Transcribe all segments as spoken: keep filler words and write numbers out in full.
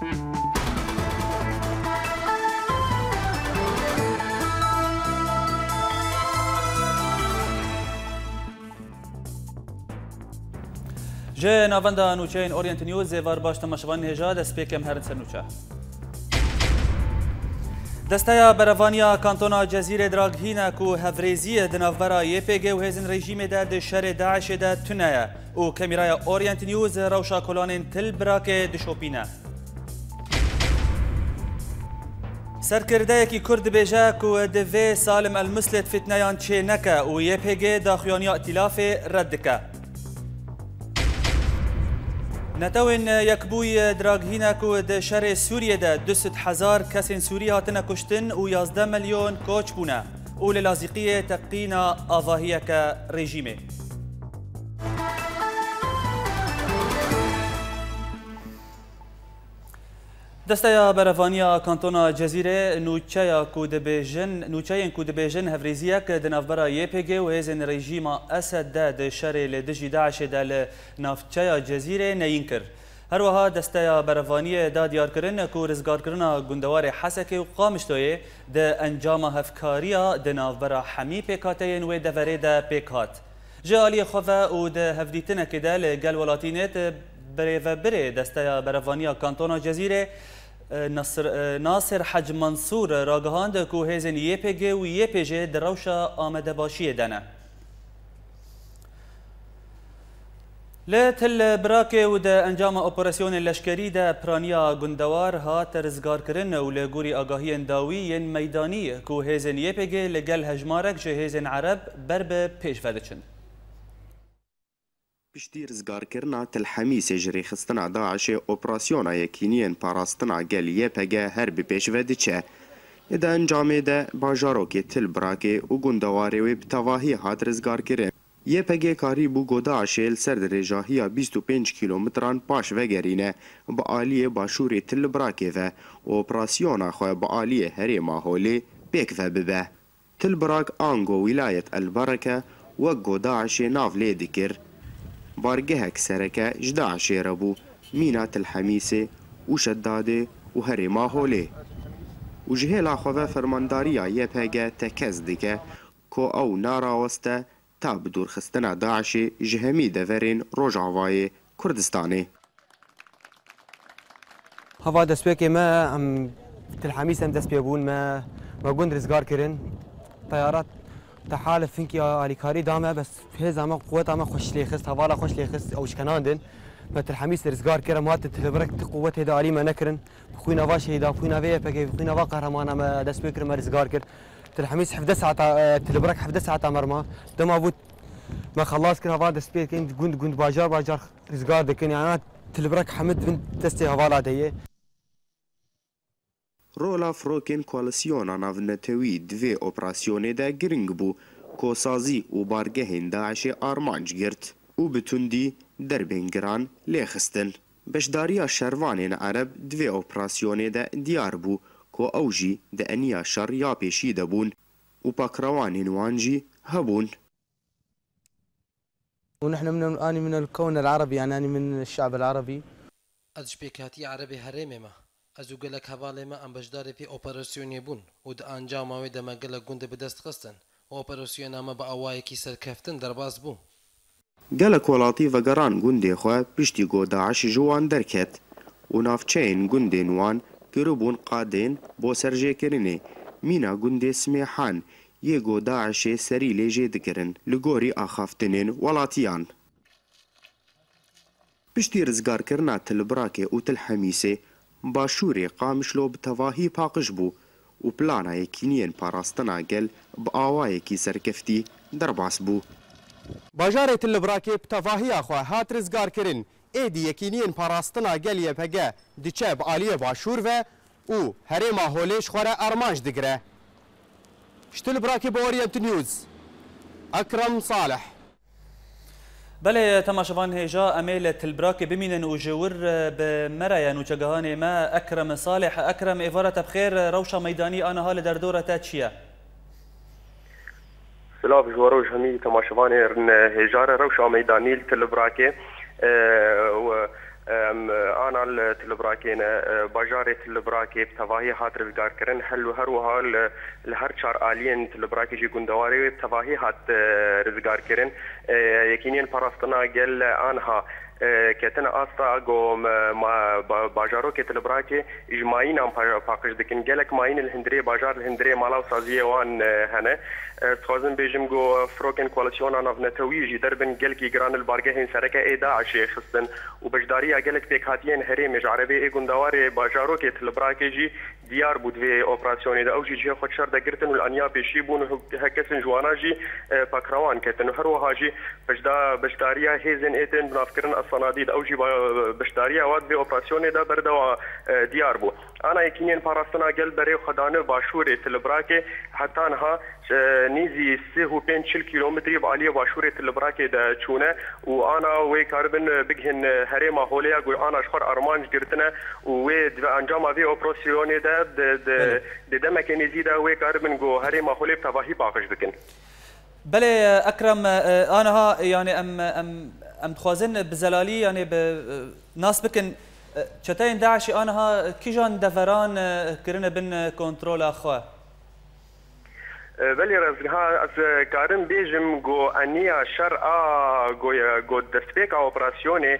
Ji navenda nûçeyên Orient News, êvar baş temaşevanên hêja, destpêk em herin ser nûçe. Desteya Berevaniya Kantona Cezîrê diragihîne ku hevrêziyê di navbera Y P G û hêzên rejîmê de di şerê DAIŞê de tune ye û kamîraya Orient News rewşa kolanên Til Birakê dişopîne. Serkirdeyekî Kurd dibêje ku divê Salim El Muslet fitneyan çê neke û Y P G daxuyaniya îtîlafê red dike. Netewên Yekbûyî diragihîne ku di şerê Sûriyê de du sed hezar kesên Sûrî hatine kuştin û yazdeh milyon koç bûne û li lazîqiyê teqîna avahiyeke rejîmê. Desteya Berevaniya Kantona Cezîrê nûçeya ku dibêjin, nûçeyên ku dibêjin hevrêziyek di navbera Y P G û hêzên rejîma Esed de di şerê li dijî DAIŞê de li navçeya Cezîrê neyîn kir. Her wiha Desteya Berevaniyê da diyarkirin ku rizgarkirina gundewarê Hesekê û Qamişloyê di encama hevkariya di navbera hemî pêkhateyên wê deverê de pêk hat. Ji aliyê xwe ve û di hevdîtinekê de li gel welatînêt, birêvebirê Desteya Berevaniya Kantona Cezîrê, e, Nasir, e, Nasir Hec Mansûr ragihand ku hêzên Y P G û Y P G di rewşa amadebaşiyê de ne. Li Til Birakê û di encama operasyonên leşkerî de piraniya gundewar hat rizgarkirin û li gorî agahiyên dawî yên meydanî ku hêzên Y P G li gel hejmarek ji hêzên Ereb ber bi pêş ve diçin. Piştî rizgarkirina Til Hemîsê ji rêxistina DAIŞê, operasyona Yekîniyên Parastina Gel Y P G her bi pêş ve diçe. Di encamê de bajarokê Til Birakê û gundewarê wê bi tevahî hat rizgarkirin. Y P G karîbû ku DAIŞê li ser dirêjahiya bîst û pênc kîlometran paş vegerîne, bi aliyê başûrê Til Birakê ve û operasyona xwe bi aliyê herêma Holê pêk ve bibe. Til Birak ango Wîlayet El Bereke wek ku DAIŞê nav lê dikir, bargehek sereke ji DAIŞê re bû, mîna Til Hemîsê û Şedadê û herêma Holê. Û ji hêla xwe ve fermandariya Y P G tekez dike ku ew naraweste ta bi dûrxistina DAIŞê ji hemî deverên Rojavayê Kurdistanê. Hava destpêkê me, em Til Hemîs em dest pê bûn, me, me gund rizgar kirin. Teyara teha li finkî alîkarî da me, bes hêza me, quweta me xweş lê xist, hevala xweş lê xist, ew şkenandin. Me Til Hemîs rizgar kir, em hatin Til Birek ti quwet hêdî alî me nekirin. Bi xwîna va şehîda, bi xwîna vê Y P G, bi xwîna va qehremana me dest pê kir, me rizgar kir. Til Hemîs hevdeh saeta, e, Til Birek hevdeh saeta me rima. Dema bû me xelas kir, hava dest pê dikin, gund gund, bajar bajar rizgar dikin. Yana Til Birek hemid bin destê hevala de ye. Rola firokên koalisyona navnetewî di vê operasyonê de giring bû, ku sazî û bargehên DAIŞê armanc girt û bi tundî derbên giran lê xistin. Beşdariya şervanên Ereb di vê operasyonê de diyar bû ku ew jî di eniya şer ya pêşî de bûn û pakrewanên wan jî hebûn. ونحن من، أني من الكون العربي، يعني أني من الشعب العربي. Ez ji pêkhatî Erebê herêmê me. Ez û gelek hevalê me em beşdarê vê operasyonê bûn û di encama wê de me gelek gundê bi dest xistin û operasyona me bi awayekî serkeftin derbas bû. Gelek welatî vegeran gundê xwe piştî ku DAIŞ ji wan derket û navçeyên gundên wan kiribûn qadên bo serjêkirinê, mîna gundê Simêhan yê ku DAIŞê serî lê jê dikirin, li gorî axaftinên welatiyan. Piştî rizgarkirina Til Birakê û Til Hemîsê, başûrê Qamişlo bi tevahî paqij bû û plana yekîniyên parastina gel bi awayekî serkeftî derbas bû. Bajarê Til Birakê bi tevahiya xwe hat rizgarkirin, êdî yekîniyên parastina gel Y P G diçe bi aliyê başûr ve û herêma Holê ji xwe re armanc digire. Ji Til Birakê bo Orient News, Ekrem Salih. Belê, temaşevan hêja, em ê li Til Birakê bimînin û ji wir, e, bi me re ye nûçegihanê me Ekrem Salih. Ekrem, êvara te bi xêr, rewşa meydanî a niha li derdora te çi ye? Silav ji we re û ji hemî temaşevanên hêja re. Rewşa meydanî li Til Birakê, e, û Em, ana li Tilibrakê ne, e, bajarê Tilibrakê bi tevahî hat rizgarkirin, hel û her wiha li, li her çar aliyên Tilibrakê jî gundewarê wê bi tevahî hat, e, rizgarkirin. E, Yekîniyên Parastina Gel anha, e, ketine asta ku me, ma, ba, bajarokê Tilibrakê ji mayînan pa, paqij dikin. Gelek mayîn li hundirê bajar, li hundirê mala û saziyê wan, e, hene. Ez dixwazim bêjim ku firokên Koalîsyona Navnetewî ji derbin gelkî giran li bargehên sereke ê DAIŞê xistin û beşdariya gelek pêkhatiyên herêmê ji erebê ê gundewarê bajarokê Tilibrakê jî diyar bû di vê operasyonê de. Ew jî cihê xwe şer de girtin û li aniya pêşî bûn û her kesên ji wana jî, e, pekrewan ketin û her wiha jî beşda-, beşdariya hêzên ê tên binavkirin Esanadî de ew jî ba-, beşdariya wan di vê operasyonê de berdewam, e, diyar bû. Ana Yekîniyên Parastina Gel berê xwe dane başûrê Tilibrakê, heta niha, e, nêzî sih û pênc çil kîlometrî bi aliyê başûrê Tilibrakê de çûne û ana wê karibin, e, bigihên, e, herêma Holê ya ku ana ji xwe re armanc girtine û wê di encama vê operasyonê de di, di, Belê. di demeke nêzî de wê karibin ku herêma Holê bi tevahî paqij bikin. Belê, Ekrem, e, aniha, yani, em, em, em dixwazin bi zelalî, yani, bi, e, nas bikin, e, çeteyên DAIŞê aniha kîjan deveran, e, kirine bin, e, kontrola xwe? E, belê, Rez, niha ez, e, karim bêjim ku eniya şer a, ku, ku destpêka operasyonê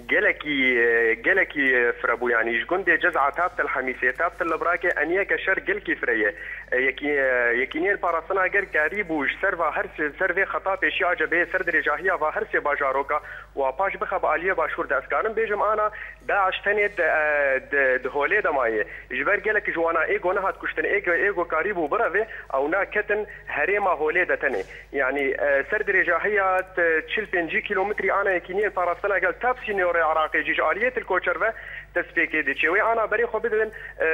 gelekî, e, gelekî, e, fire bû. Yani ji gundê Ceza ta bi Tel Hemîsê, ta bi Tilibrakê eniyeke şer gelkî fire ye. E, yekî-, e, Yekîniyên Parastina Gel karîbû ji ser va her se-, ser vê xeta pêşiya cebheyê ser dirêjahiya va her sê bajaroka wa paş bixe bi aliyê başûr de. Ez karim bêjim ana DAIŞ tenê di, e, di, di holê de maye. Ji ber gelek ji wana ê go nehat kuştin, ê go, ê go karîbû bireve, ew na ketin herêma holê de tenê. Yani, e, ser dirêjahiya te çil pêncî kîlometrî ana Yekîniyên Parastina Gel ta bi sînorê Iraqê jî ji aliyê Til Koçer ve destpêkê diçe. Wê ana berê xwe bidin, e,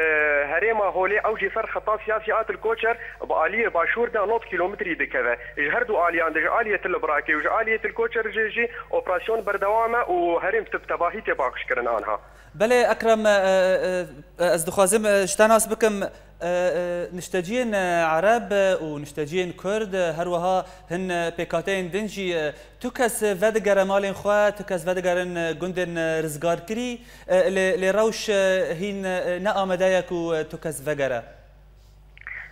herêma holê ew jî ser xeta siyasî a Til Koçer bi aliyê başûr de nod kîlometrî dikeve. Ji her du aliyan de, ji aliyê Til Birakê û ji aliyê Til Koçer jî, jî operasyon berdewam e û herêm bi tevahî tê paqijkirin anha. Belê Ekrem, e, e, e, ez dixwazim, e, ji te nas bikim, e, e, nişteciyên, e, Ereb, e, û nişteciyên Kurd, e, her wiha hin, e, pêkhateyên din jî, e, tu kes vedigere malên xwe, tu kes vedigerin, e, gundên, e, rizgarkirî, e, lê, lê rewş, e, hîn, e, ne amade ye ku, e, tu kes vegere.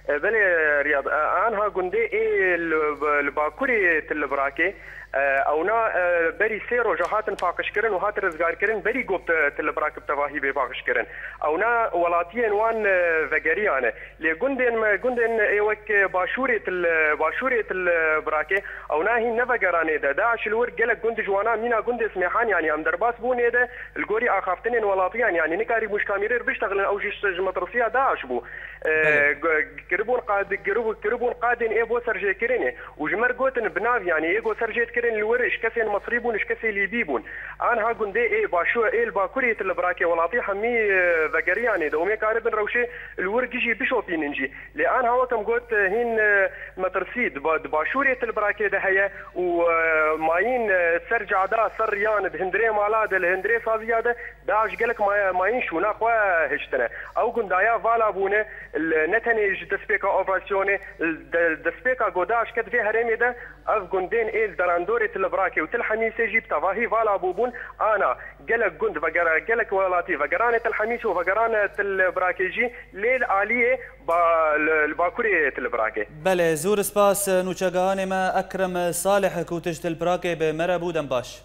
E, belê, Riyad. E, anha gundê ê li, li bakurê Til Birakê, e, ewna, e, berî sê roja hatin paqijkirin û hatin rizgarkirin, berî ku Til Birak bi tevahî bê paqijkirin. Ewna welatiyên wan, e, vegeriyane. Lê gundên me, gundên ê wek başûrê Til, başûrê Til Birakê, ewna hîn nevegeranê de. DAIŞ li wir gelek gund ji wana mîna gundê Smêhan, yanî em derbas bûnê de, li gorî axaftinên welatiyan, yanî nikarîbûn ji kamîrê re biştexilin, ew jî ji, ji metirsiya DAIŞ bû. E, Belê. g-, kiribûn qad-, kiribû-, kiribûn qadên ê bo serjêkirinê û ji me re gotin bi nav, yanî ê go serjê dikirin li wir ji kesên Misrî bûn, ji kesê Lîbî bûn. Anha gundê ê başû-, ê li bakurê Til Birakê welatî hemî, e, vegeriyanê de û mê karibin rewşê li wir gijî bişopînin jî. Lê anha wek em got, e, hîn, e, metirsî di ba-, di başûrê Til Birakê de heye û, e, mayîn, e, ser cada, ser riyan, di hundirê mala de, li hundirê saziya de, DAIŞ gelek ma-, mayîn şûna xwe hiştine. Ew gundaya vala bûne, li, ne tenê ji destpêka operasyonê, li de-, destpêka ku DAIŞ ket vê herêmê de, ev gundên ê li derandorê Til Birakê û Til Hemîsê jî bi tevahî vala bûbûn. Ana gelek gund vegera-, gelek welatî vegeranê Til Hemîs û vegeranê Til Birakê jî lê li aliyê ba-, li, li bakurê Til Birakê. Belê, zûr spas, nûçegihanê me Ekrem Salih ku tij Til Birakê bi me re bû, dem baş.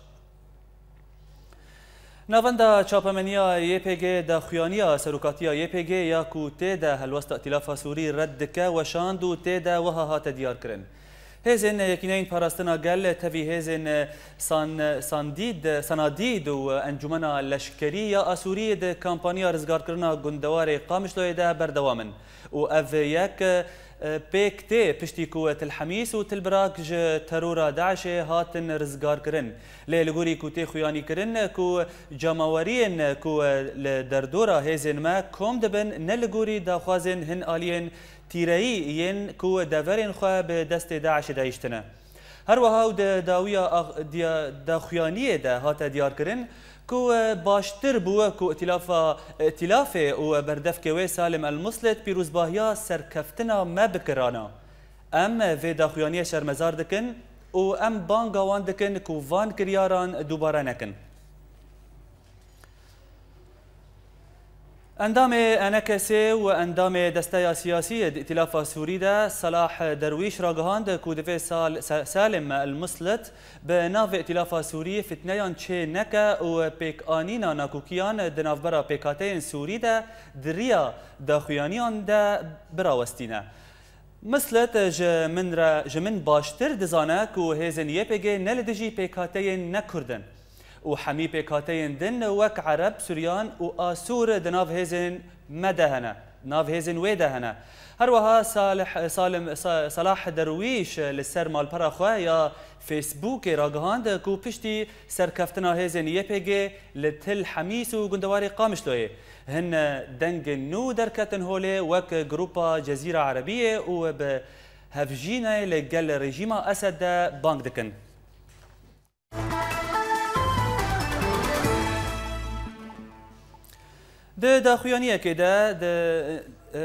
Navenda çapemeniya Y P G daxuyaniya serokatiya Y P G ya ku tê de helwesta Îtîlafa Sûrî red dike weşand û tê de wiha hate diyarkirin. Hêzên Yekîneyên Parastina Gel tevî hêzên San-, Sandîd, Sanadîd û Encûmena Leşkerî ya Asûrî di kampanya rizgarkirina gundewarê Qamişloyê de berdewam in û ev yek, e, pêk tê piştî ku Til Hemîs û Til Birak ji terora DAIŞê hatin rizgarkirin. Lê li gorî ku tê xuyanîkirin ku cemaweriyên ku li derdora hêzên me kom dibin ne li gorî daxwazên hin aliyên tîreyî yên ku deverên xwe bi destê DAIŞê de hiştine. Her wiha û di dawiya ax-, diya-, daxuyaniyê de hate diyarkirin ku, e, baştir bû ku îtîlafa, îtîlafê û berdevkê wê Salim El Muslit pîrozbahiya serkeftina me bikirana. Em vê daxuyaniyê şermezar dikin û em banga wan dikin ku van kiryaran dubare nekin. Endamê E N K S û endamê Desteya Siyasî di Îtîlafa Sûrî de Salah Derwîş ragihand ku divê Sal-, Sa-, Salim El Muslit bi navê Îtîlafa Sûrî fitneyan çê neke û pêkanîna nakokiyan di navbera pêkhateyên Sûrî de di riya daxuyaniyan de birawestîne. Mislet ji min re, ji min baştir dizane ku hêzên Y P G ne li dijî pêkhateyên ne Kurd in û hemî pêkhateyên din wek Ereb, Suryan û Asûr di nav hêzên me de hene, nav hêzên wê de hene. Her wiha Salih, Salim, Sa-, Salah Derwîş li ser malpera xwe ya Facebookê ragihand ku piştî serkeftina hêzên Y P G li Til Hemîs û gundewarê Qamişloyê, hin dengên nû derketin holê wek Grupa Cezîra Erebiyê û bi hevjînê li gel rejîma Esed de bang dikin. Di daxuyaniyekê de, di, e,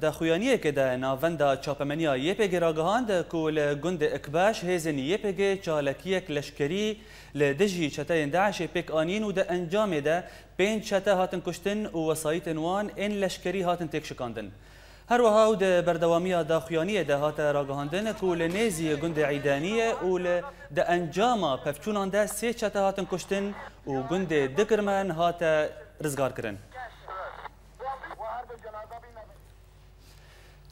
daxuyaniyekê de Navenda Çapemeniya Y P G ragihand ku li gundê Ikbaş hêzên Y P G çalakiyek leşkerî li dijî çeteyên DAIŞê pêk anîn û di encamê de pênc çete hatin kuştin û wesayîtên wan ên leşkerî hatin têkşikandin. Her wiha û di berdewamiya daxuyaniyê de hate ragihandin ku li nêzî gundê Îdaniyê û li, di encama pevçûnan de sê çete hatin kuştin û gundê Dikirmen hate rizgarkirin.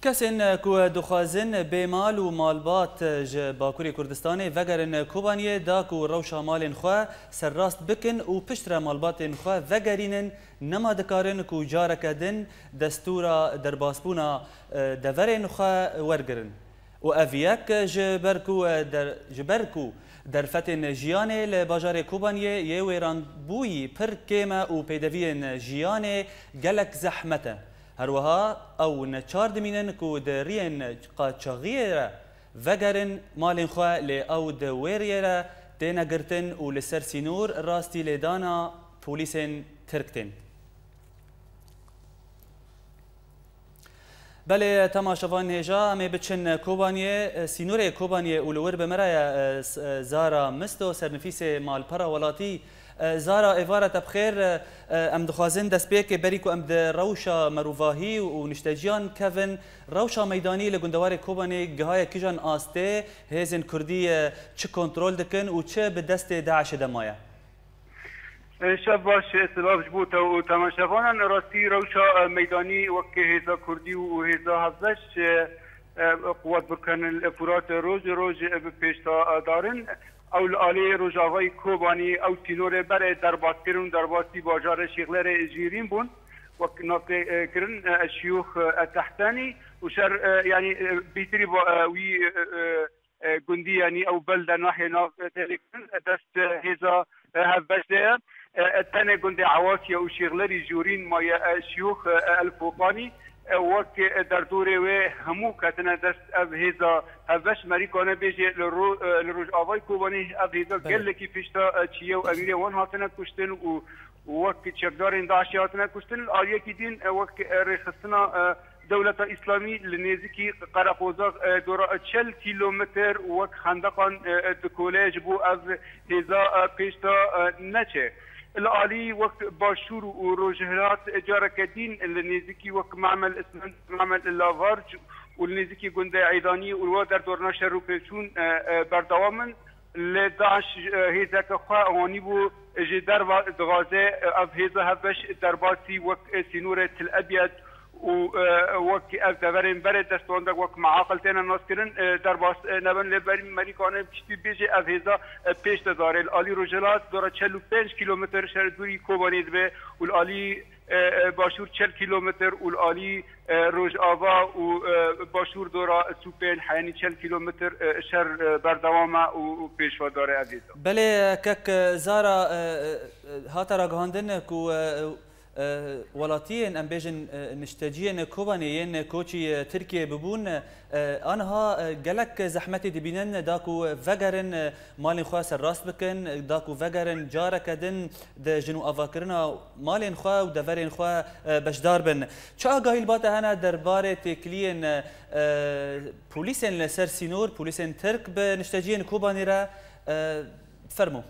Kesên ku dixwazin bê mal û malbat ji Bakurê Kurdistanê vegerin Kobaniyê, da ku rewşa malên xwe serrast bikin û piştre malbatên xwe vegerînin, nema dikarin ku careke din destûra derbasbûna, e, deverên xwe wergirin. Û ev yek ji ber ku, e, der-, ji ber ku derfetên jiyanê li bajarê Kobaniyê yê wêranbûyî pir kêm e û pêdeviyên jiyanê gelek zehmet e. Her wiha ew neçar dimînin ku di riyên qaçaxiyê re vegerin malên xwe, lê ew di wê riyê re têne girtin û li ser sînor rastî lêdana polîsên Tirk tên. Belê, temaşevanên hêja, em ê biçin Kobaniyê, sînorê Kobaniyê û li wir bi me re ye, e, s-, e, Zara Misto, sernivîsê Malpera Welatî. E, Zara, êvara te bi xêr. E, em dixwazin destpêkê berî ku em di rewşa merûvahî û nişteciyan kevin, rewşa meydanî li gundewarê Kobanê gihaye kîjan astê, hêzên Kurdî, e, çi kontrol dikin û çi bi destê DAIŞê de maye? E, şev baş, e, silav ji bo te û temaşevanan. Rastî rewşa, e, meydanî wek hêza Kurdî û hêza hevbeş, e, e, Quwat Burkan El Furat roj roj, e, bi pêş de, e, darin. Ew li alê Rojavayê Kobanî ew sînorê berê derbas kirin û derbasî bajarê Şêxlerê Jêrîn bûn. Wek navê, e, kirin, e, Şiyûx, e, Tehtenî û şer, e, yanî, e, bîtirî ba-, e, wî, e, e, e, gundî, yanî ew belde nahê nav têlê kirin, dest, e, hêza, e, hevbeş de ye. E, e, tenê gundê Ewasiye û Şêxlerî Jûrîn maye, e, Şiyûx, e, El Foqanî, e, wek, e, derdorê wê hemû ketine dest ev hêza hevbeş. Merî kane bêjê li ro-, e, li Rojavayê Kobanê ev hêza Belê. gelekî pişta, e, çiye û emîrê wan hatine kuştin û wek çekdarên DAIŞê hatine kuştin. Li aliyekî din, e, wek, e, rêxistina, e, Dewleta Îslamî li nêzîkî Qereqoza, e, dora çel kîlometr wek xendeqan, e, e, dikole ji bo ev hêza, e, pêş de, e, neçe. Li alî wek Başûr û Rojhilat, e, careke din li nêzîkî wek Memel Ismend, Memel Lavarc û li nêzîkî gundê Eydanî û li wa derdorna şer û pêçûn, e, e, berdewam in. Li DAIŞ, e, hêzeke xwe anîbû ji derve dixwaze, e, ev hêza hevbeş derbasî wek, e, sînorê Til Ebyed û, e, wek ev deverên berê destwandek wek meaqil têne naskirin, e, derbas, e, nebin. Lê berî Merîkane piştî bêjê ev hêza, e, pêş de dare. Li alî Rojhilat dora çel û pênc kîlometr şer dûrî Kobanê dibe û li alî, e, e, Başûr çel kîlometr û li alî, e, Rojava û, e, Başûr dora Sûpên heyanî çel kîlometr, e, şer, e, berdewam e û, û pêşve dare ev hêza. Belê, kek Zara, e, e, hate ragihandin ku, e, e, welatiyên, em bêjin, e, nişteciyên Kobanê yên koçî, e, Tirkiyê bibûn, e, aniha, e, gelek zehmetê dibînin da ku vegerin, e, malên xwe serrast bikin, da ku vegerin careke din di jin û avakirina malên xwe û deverên xwe, e, beşdar bin. Çi agahî li ba te hene derbarê têkiliyên, e, polîsên li ser sînor, polîsên Tirk bi nişteciyên Kobanê re, e, fermo.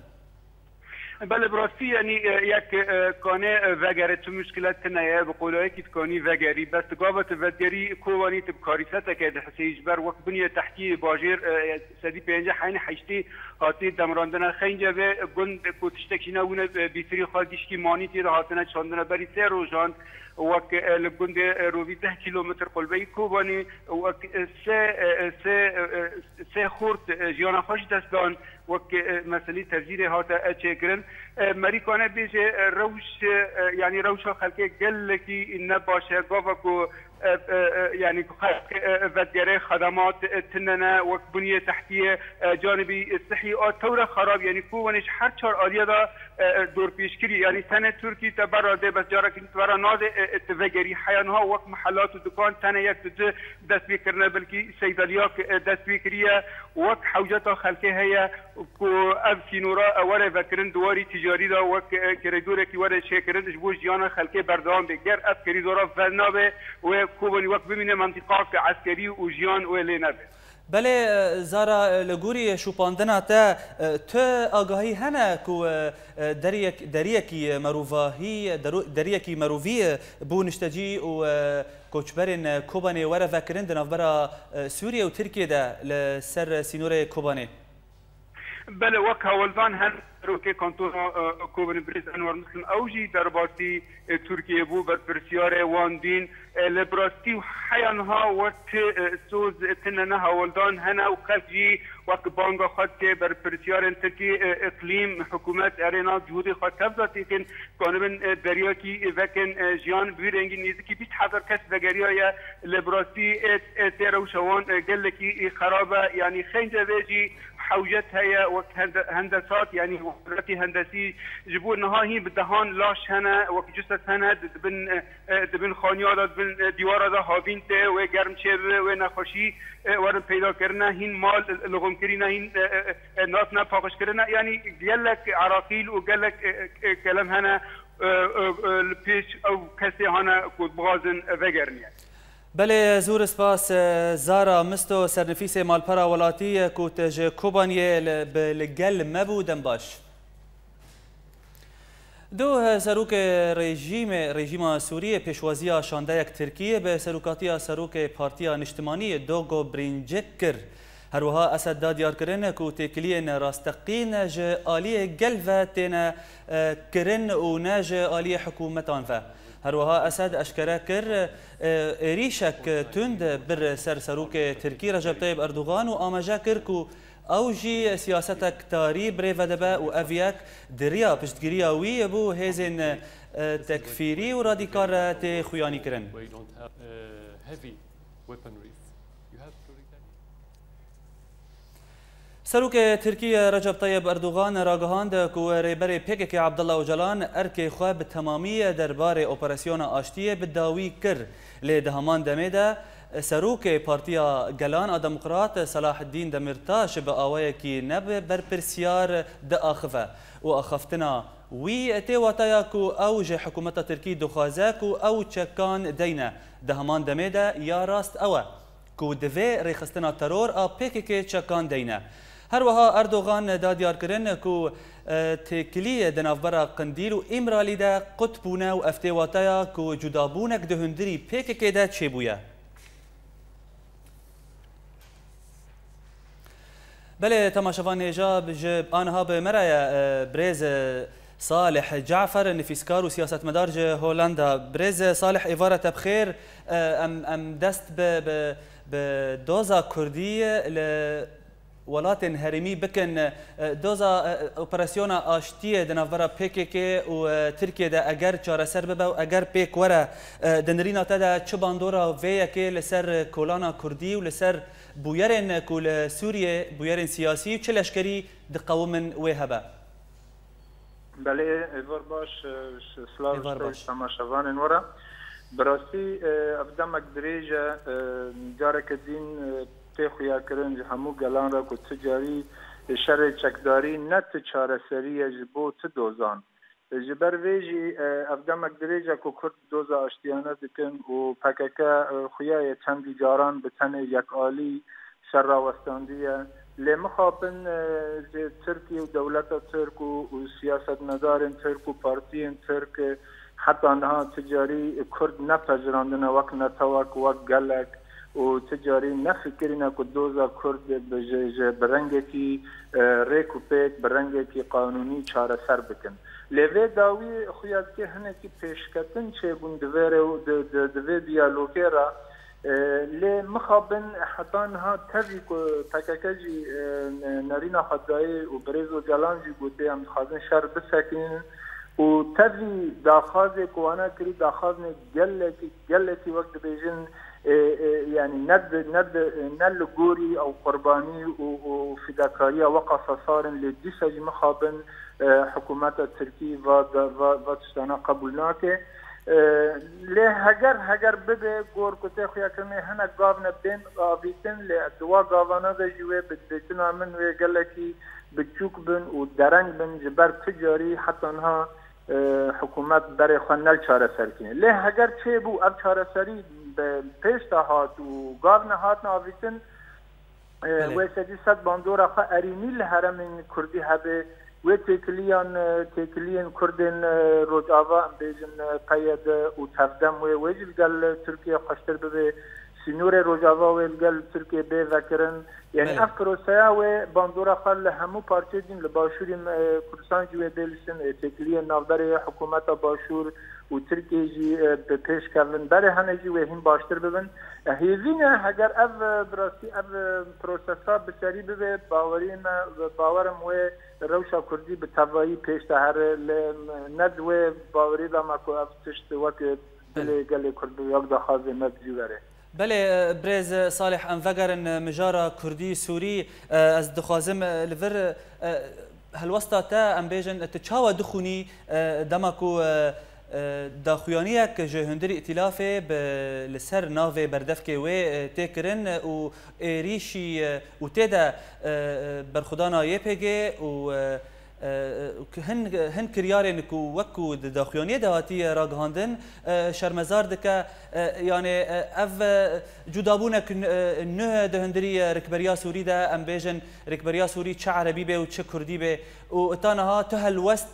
Belê, bi rastî, yanî, e, yek, e, kanê, e, vegere, tu muşkile tune ye, bi qolayekî dikanî vegerî. Bes tu gava tu vegerî Kobanê, tu bi karîseteke diheseyî, ji ber wek binye tehtiyê bajêr, e, sedî pêncî heynî heştê hatî demrandine. Xeynce vê gund ku tiştek jî nebûne, e, bîtirî xwe gişkî manî tê de hatine çandine berî sê rojan, wek, e, li gundê, e, rovî deh kîlometr qulbeyî Kobanê, wek, e, sê, e, e, sê, e, e, sê xort, e, jiyana xwe ji dest dan, wek, e, meselî tevcîrê hate, e, çêkirin. E, merîkane bêje, e, rewş, e, yanî rewşa xelkê gelekî ne baş e. Gava ku, e, e, e, yanî ku xelk, e, e, vedgerê xedemat, e, tune ne, wek bunyê tehtiyê, e, canibî sihî a tewre xerab, yanî Kobanê ji her çar aliye de, e, e, dorpêçkirî, yanî tenê Tirkî te berra dê, bes carekî te berra nadê, e, e, tu vegerî. Heya niha wek mihelat û dukan tenê yek tu ci dest pê kirine, belkî seydaliyak, e, dest pê kiriye. Wek hewceta xelkê heye ku ev sînora, e, were vekirin di warî ticarî de, wek, e, kerîdorekî were çêkirin, ji bo jiyana xelkê berdewam bê. Ger ev kerîdora venabe, wê Kobanî wek bimîne mentîqak eskerî û jiyan wê lê nebe. Belê, e, Zara, e, li gorî şopandina te, e, tu agahî hene ku, e, e, deriyek-, deriyekî, e, merûvahî, e, deru-, deriyekî merûvî, e, bo niştecî û, e, koçberên, e, Kobanê were vekirin di navbera, e, Sûriyê û Tirkiyê de li ser sînorê Kobanê? Belê, wek hewldan hene, serokê kantona, e, Kobanê birêz Enwer Muslim, ew jî derbasî, e, Tirkiyê bû, berpirsiyarê wan dîn. E, lê bi rastî û heya niha wek, e, soz tune ne, hewldan hene û xelk jî wek banga xwe dike, berpirsiyarên Tirkî, e, îqlîm, hikûmet, erê nav cihûdê xwe tev de têkin, kanibin, e, deriyakî, e, vekin, e, jiyan bi vî rengî nêzîkî bîst hezar kes vegeriyaye, lê bi rastî, e, e, tê rewşa wan, e, gelekî, e, xerab e, yanî xeynce vê jî hewcet heye, wek hende-, hendesat, yanî wezarî hendesî, ji bo niha hîn bi dehan laş hene, wek cuset hene, di-, dibin, e, e, dibin xaniya de, dibin, e, dîwara de havîn tê, wê germ çêbibe, wê nexweşî, e, werin peyda kirine, hîn mal, e, lixumkirî ne, hîn, e, e, e, nat ne paqij kirine. Yanî gelek eraqîl û gelek, e, e, e, kelem hene, e, e, e, li pêş ew kesê hene ku dibixwazin vegeriniye. Belê, zûr spas, e, Zara Misto, sernivîsê Malpera Welatî, e, ku te ji Kobaniyê li, bi, li gel me bû, dem baş. Du, e, serokê rejîmê, rejîma Sûriyê pêşwaziya şandeyek Tirkiyê bi serokatiya serokê Partiya Niştimanî Dogo Birincik kir. Her wiha Esed da diyarkirin ku têkiliyên rasteqîn ji aliyê gel ve têne, e, kirin û ne ji aliyê hikûmetan ve. Her wiha Esed eşkere kir, e, êrîşek tund bir ser serokê Tirkî Recep Tayyip Erdogan û amaje kir ku ew jî siyasetek tarî birêve dibe û ev yek di riya piştgiriya wî bo hêzên, e, tekfîrî û radîkal re tê xuyanîkirin. Serokê Tirkiyê Recep Tayyip Erdogan ragihand ku Rêberê P K K Abdullah Ocalan erkê xwe bi temamî derbarê operasyona aştiyê bi dawî kir. Lê di heman demê de Serokê Partiya Gelan a Demokrat Selahaddîn Demirtaş bi awayekî ne bi berpirsiyar diaxive û axaftina wî tê wataya ku ew ji hikûmeta Tirkî dixwaze ku ew çekan deyne. Di heman demê de ya rast ew e ku divê rêxistina teror a P K K çekan deyne. Her wiha Erdogan da diyarkirin ku, e, têkilî di navbera Qindîl û Îmralî de qut bûne û ev tê wataya ku cudabûnek di hundirî P K K de çêbûye. Belê, temaşevan hêja bi-, ji aniha bi me re ye, e, birêz, e, Salih Cafer, nivîskar û siyasetmedar ji Holanda. Birêz, e, Salih, êvara te bi xêr. E, em, em dest bi, bi, bi doza Kurdî li welatên herêmî bikin. E, doza, e, operasyona aştiyê di navbera P K K û, e, Tirkiyê de eger çareser bibe û eger pêk were, e, di nirîna te de çi bandora vê yekê li ser kolana Kurdî û li ser bûyerên ku li Sûriyê, bûyerên siyasî û çi leşkerî diqewimin wê hebe? Belê, êvar baş, e, ş-, silav ji te û ji temaşevanên we re. Bi rastî, e, ev demek dirêj e, e, careke din, e, tê xuyakirin ji hemû gelan re ku tu carî, e, şerê çekdarî ne tu çareserî ye ji bo tu dozan. Ji ber vê jî, e, ev demek dirêj e ku Kurd doza aştiyane dikin û P K K, e, xuya ye çendî caran bi tenê yekalî şer rawestandiye. Lê mixabin, e, ji Tirkiye û dewleta Tirk û, û siyasetmedarên Tirk û partiyên Tirk, e, heta niha ti carî Kurd nepejirandine wek netewek, wek gelek û ti carî nefikirîne ku doza Kurd bi, ji, ji, bi rengekî, e, rêk û pêk, bi rengekî qanûnî çareser bikin. Lê vê dawî xuya dike hinekî pêşketin çêbûn di vê rê û di, di, di vê diyalogê re. E, lê mixabin heta niha tevî ku P K K jî, e, ne-, nerîna xwe dayê û birêz Ocalan jî gotê, em dixwazin şer bisekinînin û tevî daxwazê ku wana kirî, daxwazine gelekî, gelekî wek dibêjin, e, e, yanî ne di, ne di, ne li gorî ew qurbanî û, û fidakariya weqasa sar in, lê dîsa jî mixabin, e, hikûmeta Tirkî va, va, va tiştana qebûl nake. E, lê heger, heger bibe gor ku tê xuyakirinê hinek gav ne bên avîtin, lê di wa gavana de jî wê bi dibêjina min wê gelekî biçûk bin û dereng bin, ji ber ti carî heta niha, e, hikûmet berê xwe nel çareser kirin. Lê heger çêbû ev çareserî bi pêş de hat û gav nehatin avîtin, e, Belê. wê sedî sed bandora xwe erînî li heremên Kurdî hebe, wê têkiliyan, e, têkiliyên Kurdên, e, Rojava, em bêjin, e, P Y D û Tevdem wê, wê jî li gel Tirkiye xweştir bibe, sînorê Rojava wê li gel Tirkiye bê vekirin. Yanî Belê. ev proseya wê bandora xwe li hemû parçeyê din, li Başûrî, e, Kurdistan jî wê bê lişin, e, têkiliyên navberê hikûmeta Başûr û Tirkiye jî, e, bi pêş kevin. Berê hene jî wê hîn baştir bibin. E, hêvî ne, heger ev, e, bi rastî ev, e, prosesa bi serî bibe, bawerî me, bawer im wê rewşa Kurdî bi tevayî pêş de here, lê ne di wê bawerî de me ku ev tişt wek dilê Belê. gelê Kurd bi wek daxwazê me bi cî were. Belê, e, birêz Salih, em vegerin, e, mijara Kurdî, Sûrî. E, ez dixwazim, e, li vir, e, helwesta te, em bêjin, tu çawa dixwînî, e, dema ku, e, e, daxuyaniyek ji hundirî îtîlafê bi, li ser navê berdevkê wê, e, tê kirin û êrîşî, e, û tê de, e, e, berxwedana Y P G û, e, e, hin, hin kiryarên ku wek ku di daxuyaniyê de hatiye ragihandin, e, şermezar dike. E, yanê, e, ev, e, cudabûnek n-, e, nuh di hundirî, e, rikberiya Sûrî de, em bêjin, rikberiya Sûrî çi erebî bê û çi kurdî bê û ta niha tu helwest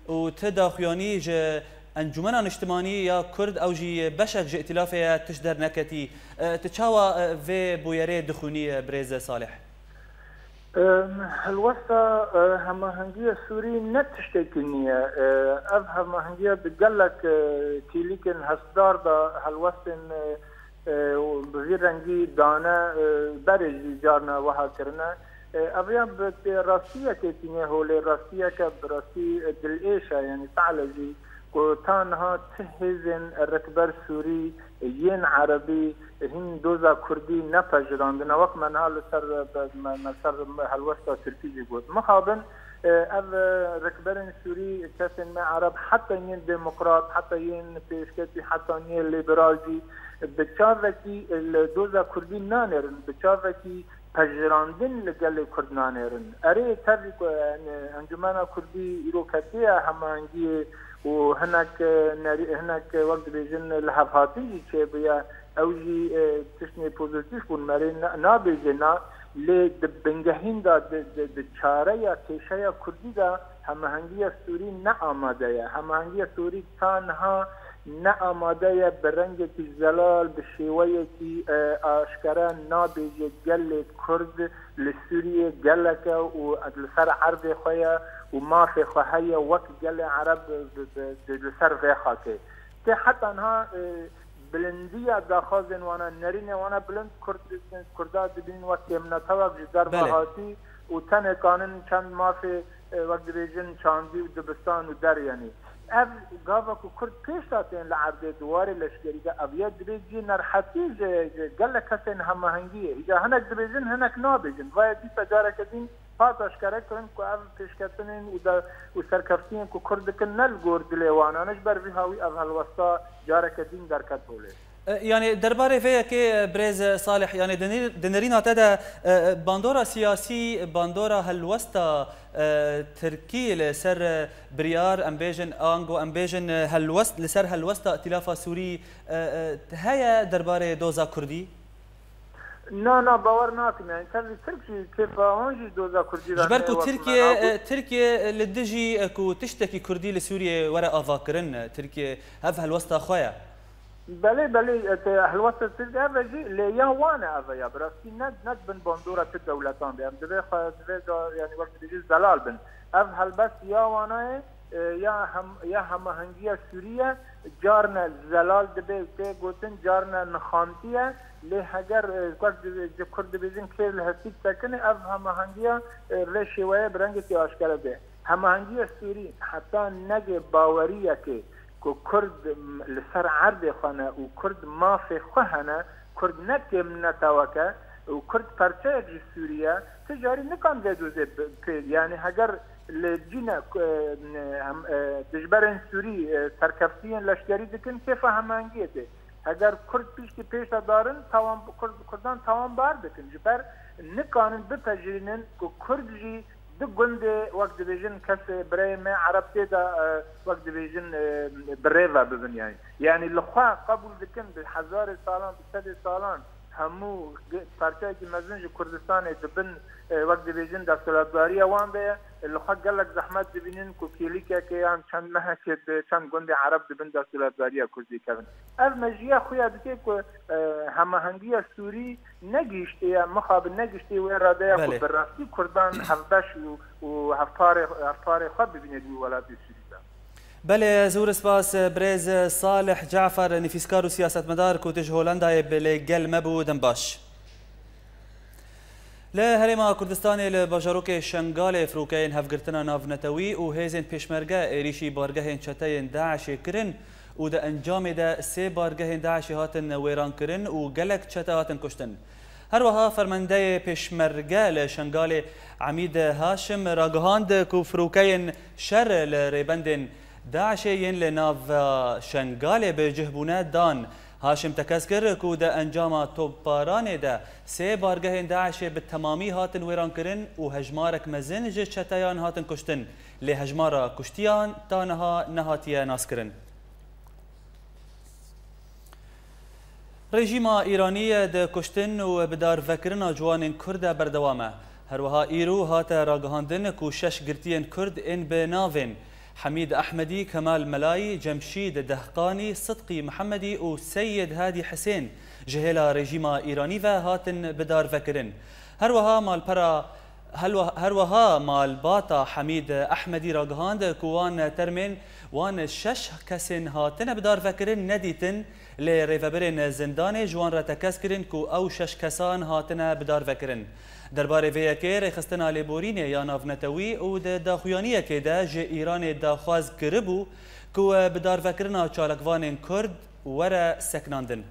û tu daxuyanî ji Encûmena Niştimanî ya Kurd, ew jî beşek ji îtîlafê ye, tişt derneketî. E, tu çawa, e, vê bûyerê dixwînî, e, birêz Salih? Em, helwesta, e, hemahengiya Sûrî ne tiştekî nî ye. E, ev hemahengiya di gelek, e, kêlîkên hestdar de helwestên, e, e, bi vî rengî dane, e, berê jî carna wiha kirine. E, ev ya bi rastiyekê tîne holê, rastiyeke bi rastî, e, dilêş e, yanî tehle jî ku ta niha ti hêzên rikber Sûrî yên erebî hîn doza Kurdî nepejirandine. Wek me niha li ser, me, me ser helwesta Tirkî jî got. Mixabin, e, ev, e, rikberên Sûrî, kesên me ereb, heta yên demokrat, heta yên pêşketî, heta yên lîberal jî bi çavekî li doza Kurdî nanêrin, bi çavekî pejirandin li gelê Kurd nanêrin. Erê, tevî ku, yani, Encûmena Kurdî îro ketiye hemahengiyê û hinek, e, nerî-, hinek, e, wek dibêjin, lihevhatî jî çêbûye. Ew jî, e, tiştê pozîtîf bûn, merê na-, nabêje na, lê di bingehîn de, di, di, di çareya kêşeya Kurdî de hemahengiya Sûrî ne amade ye. Hemahengiya Sûrî ta niha ne amade ye bi rengekî zelal, bi şêweyekî, e, aşkere nabêje gelê Kurd li Sûriyê gelek e û li ser erdê xwe ye û mafê xwe heye wek gelê Ereb bi, bi, bi, li ser vê xakê. Tê heta niha, e, bilindiya daxwazên wana, nerînê wana bilind, Kurd, Kurda dibînin wek kêmnetewek ji derve Belê. hatî û tenê kanin çend mafê, e, wek dibêjin çandî û dibistan û deryenî. Ev gava ku Kurd pêş de tên li erdê di warê leşkerî de, ev ya dibê cî nerhetî ji, ji gelek kesên hemahengiyê. Îca hinek dibêjin, hinek nabêjin. Vaya dîsa careke din hat aşkere kirin ku ev pêşketinên û de, û serkeftiyên ku Kurd dikin ne li gor dilê wan e, ne ji ber vî hawî ev helwesta careke din derket holê. E, yanî derbarê vê yekê, e, birêz Salih, yanî di nî-, di nêrîna te de, e, e, bandora siyasî, bandora helwesta, e, Tirkî li ser, e, biryar, em bêjin, ango em bêjin, e, helwest, li ser helwesta Îtîlafa Sûrî, e, e, heye derbarê doza Kurdî? Na, na, bawer nakim. Yani, tevlî Tirk jî, kêfa wan jî doza Kurdî ve Ji ber ne ku wek Tirkiye, me rabû. e, Tirkiye li dijî, e, ku tiştekî Kurdî li Sûriyê were avakirin, e, Tirkiye ev helwesta xwe ye. Belê, belê, e, te helwesta Tirk ev e jî, lê ya wan e ev e ya. Bi rastî ne, ne di bin bandora ti dewletan de. Em divê xwe, divê da, yani, wek dibêjin zelal bin. Ev helbest ya wana ye, e, ya hem, ya hemahengiya Sûrî ye, carne zelal dibe tê gotin, carne nixantiye. Lê heger, e, wek di, ji Kurd dibêjin kêr li hestî disekine, ev hemahengiya, e, vê şêweye bi rengekî aşkere be. Hemahengiya Sûrî heta negê baweriyekê ku Kurd, m, li ser erdê xwe ne û Kurd mafê xwe hene, Kurd ne kêm ne tewek e û Kurd perçeyek ji Sûrî ye, ti carî nikan vê dozê bi, pê, yani heger li cîne, e, em, e, dijberên Sûrî, e, serkeftiyên leşkerî dikin, kêfa hemahengiyê tê. Heger Kurd pişkî pêş de darin, tawan Kurd, Kurdan tawanbar dikin. Ji ber nikanin bipejirînin ku Kurd jî di gundê, wek dibêjin, kesê birayê me Ereb tê de, e, wek dibêjin, e, bi rê ve bibin yani. Yani li xwe qebûl dikin bi hezarê salan, bi sedê salan hemû ge-, parçeyekî mezin ji Kurdistanê di bin, e, wek dibêjin, desthilatdariya wan de ye. Li xwe gelek zehmet dibînin ku kêlîkekê yan çend mehekê di çend gundê Ereb di bin desthilatdariya Kurdî kevin. Ev mejiya xuya dike ku, e, hemahengiya Sûrî negihiştiye, mixabin negihiştiye wê radeya ku Belê. bi rastî Kurdan hevbeş û, û hevparê, hevparê xwe bibîne di wî welatê Sûrî de. Belê, zûr spas, birêz Salih Cafer, nivîskar û siyasetmedar ku tu ji Holandayê bi lê gel me bû, dem baş. Li Herêma Kurdistanê li bajarokê Şengalê firokeyên hevgirtina navnetewî û hêzên pêşmerge êrîşî bargehên çeteyên DAIŞê kirin û di encamê de sê bargehên DAIŞê hatin wêrankirin û gelek çete hatin kuştin. Her wiha fermendeyê pêşmerge li Şengalê Emîd Haşim ragihand ku firokeyên şer li rêbendên DAIŞê yên li nava Şengalê bi cih bûne dan. Haşim tekez kir ku di encama topbaranê de sê bargehên DAIŞê bi temamî hatin wêrankirin û hejmarek mezin ji çeteyan hatin kuştin, lê hejmara kuştiyan ta niha nehatiye naskirin. Rejîma Îranî di kuştin û bidarvekirina ciwanên Kurd de berdewam e. Her wiha îro hate ragihandin ku şeş girtiyên Kurd ên bi navên Hemîd Ehmedî, Kemal Melayî, Cemşîd Dehqanî, Sidqî Mihemedî û Seyid Hadî Hisên ji hêla rejîma Îranî ve hatin bidarvekirin. Her wiha malpera Helwa-, her wiha malbata Hemîd Ehmedî ragihand ku wan termên wan şeş kesên hatine bidarvekirin nedîtin, lê rêvebirên zindanê ji wan re tekez kirin ku ew şeş kesan hatine bidarvekirin. Derbarê vê yekê rêxistina lêborînê ya navnetewî û di daxuyaniyekê de ji Îranê daxwaz kiribû ku bidarvekirina çalakvanên Kurd were sekinandin.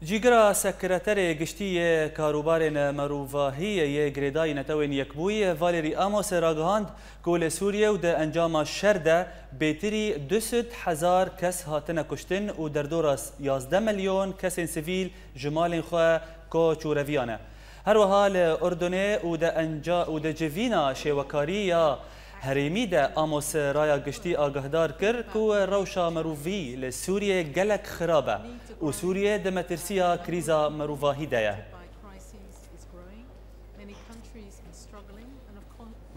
Cîgira Sekreterê Giştî yê Karûbarên Merûvahî yê Girêdayî Netewên Yekbûyî Valerî Amos ragihand ku li Sûriye û di encama şer de bêtirî du sed hezar kes hatine kuştin û derdora yazdeh milyon kesên sivîl ji malên xwe koç û reviyane. Her wiha li Urdunê û di enca-, û di civîna şêwekarî ya herêmî de Amos raya giştî agahdar kir ku rewşa merûvî li Sûriyê gelek xirab e û Sûriye di metirsiya krîza merûvahî de ye.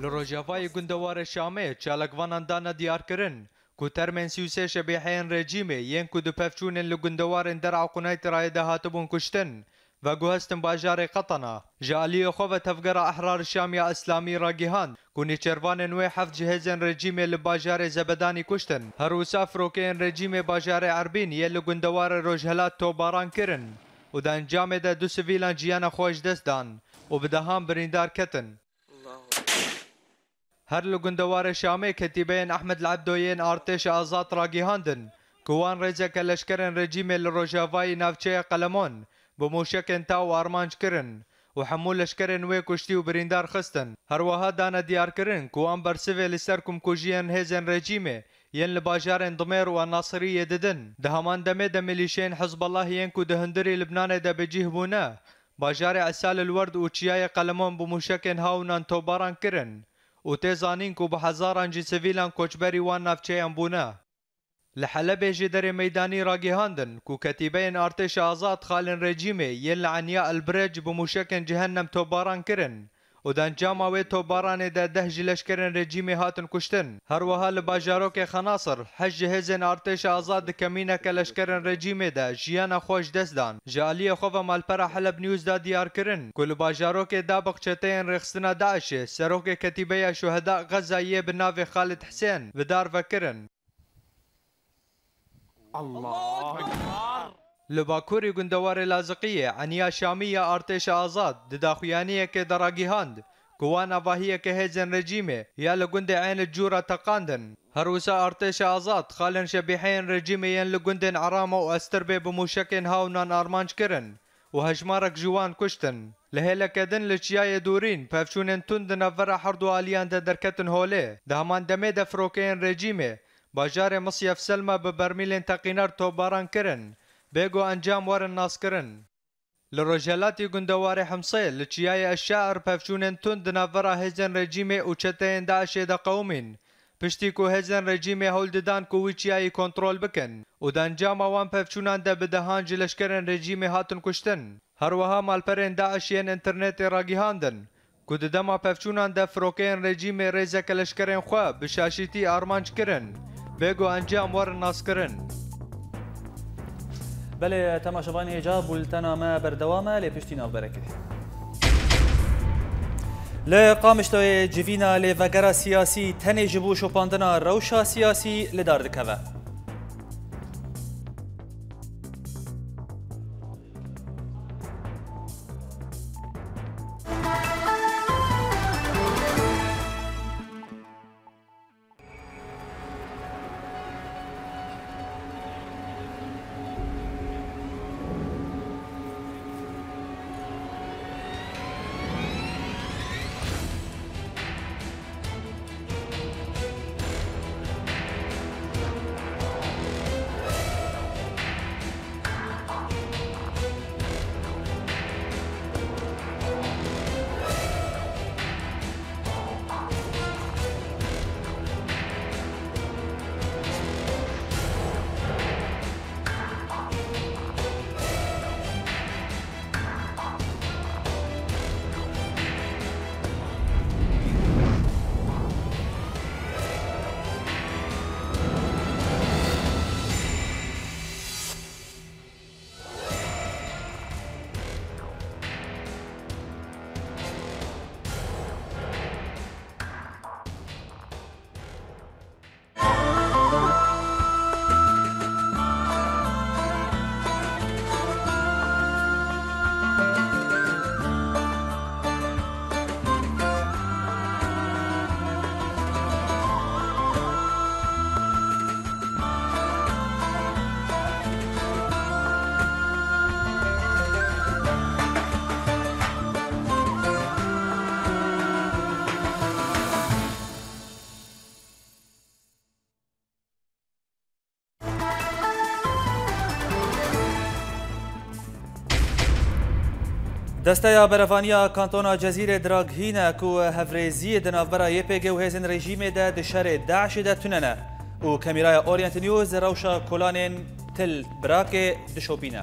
Li rojavayê gundewarê Şamê çalakvanan dane diyarkirin ku termên sî û sê şebîheyên rejîmê yên ku di pevçûnên li gundewarên Der'a Quneytirayê de hatibûn kuştin, veguhestin bajarê Qetena. Ji aliyê xwe ve Tevgera Ehrar Şam ya Îslamî ragihand ku nêçervanên wê heft ji hêzên rejîmê li bajarê Zebedanî kuştin. Her wisa firokeyên rejîmê bajarê Erbîn yê li gundewarê Rojhelat topbaran kirin û di encamê de du sivîlan jiyana xwe ji dest dan û bi dehan birîndar ketin. Her li gundewarê Şamê ketîbeyên Ehmed El Ebdo yên Artêşa Azad ragihandin ku wan rêzeke leşkerên rejîmê li rojavayî navçeya Qelemon bi mûşekên taw armanc kirin û hemû leşkerên wê kuştî û birîndar xistin. Her wiha dane diyarkirin ku wan bersivê li ser komkujiyên hêzên rejîmê yên li bajarên Dimêr û El Nasiriyê didin. Di heman demê de milîşeyên Hizbullah yên ku di hundirî Libnanê de bi cih bûne, bajarê Esal El Werd û çiyayê Qelemon bi mûşekên hawnan topbaran kirin û tê zanîn ku bi hezaran ji sivîlan koçberî wan navçeyan bûne. Li Helebê jî derê meydanî ragihandin ku ketîbeyên artêşa azad xalên rejîmê yên li Enya El Birec bi mûşekên Cehennem topbaran kirin û di encama wê topbaranê de deh ji leşkerên rejîmê hatin kuştin. Her wiha li bajarokê Xenasir heşt ji hêzên artêşa azad di kemîneke leşkerên rejîmê de jiyana xwe ji dest dan. Ji aliyê xwe ve malpera Heleb News da diyar kirin ku li bajarokê Dabiq çeteyên rêxistina DAIŞê serokê ketîbeya şuheda Xezayiyê bi navê Xalid Hisên bi dar ve kirin. Allahu Ekber. Li bakurî gundewarê Laziqiyê Eniya Şamî ya Artêşa Azad di daxuyaniyekê de ragihand ku wan avahiyeke hêzên rejîmê ya li gundê Eyn Cûra teqandin. Her wisa Artêşa Azad xalên şebîheyên rejîmê yên li gundên Erama û Estirbê bi mûşekên hawnan armanc kirin û hejmarek ji wan kuştin. Li hêleke din li Çiyayê Dûrîn pevçûnên tund di navbera herdu aliyan de derketin holê. Di heman demê de firokeyên rejîmê bajarê Misyef Selma bi bermîlên teqîner topbaran kirin, bê ku encam werin naskirin. Li rojhelatî gundewarê Himsê li Çiyayê Eşşair pevçûnên tund di navbera hêzên rejîmê û çeteyên DAIŞê de qewimîn, piştî ku hêzên rejîmê hewl didan ku wî çiyayî kontrol bikin û di encama wan pevçûnan de bi dehan ji leşkerên rejîmê hatin kuştin. Her wiha malperên DAIŞ yên înternetê ragihandin ku di dema pevçûnan de firokeyên rejîmê rêzeke leşkerên xwe bi şaşîtî armanc kirin, bê ku encam werin naskirin. Belê, temaşevanê hêja, bultena me berdewam e, lê piştî navberekê. Li Qamişloyê civîna lêvegera siyasî tenê ji bo şopandina rewşa siyasî li dar dikeve. Desteya Berevaniya Kantona Cezîrê diraghîne ku hevrêziyê di navbera Y P G û hêzên rejîmê de di şerê DAIŞê de tune ne û Kamîraya Orient News rewşa kolanên Til Birakê dişopîne.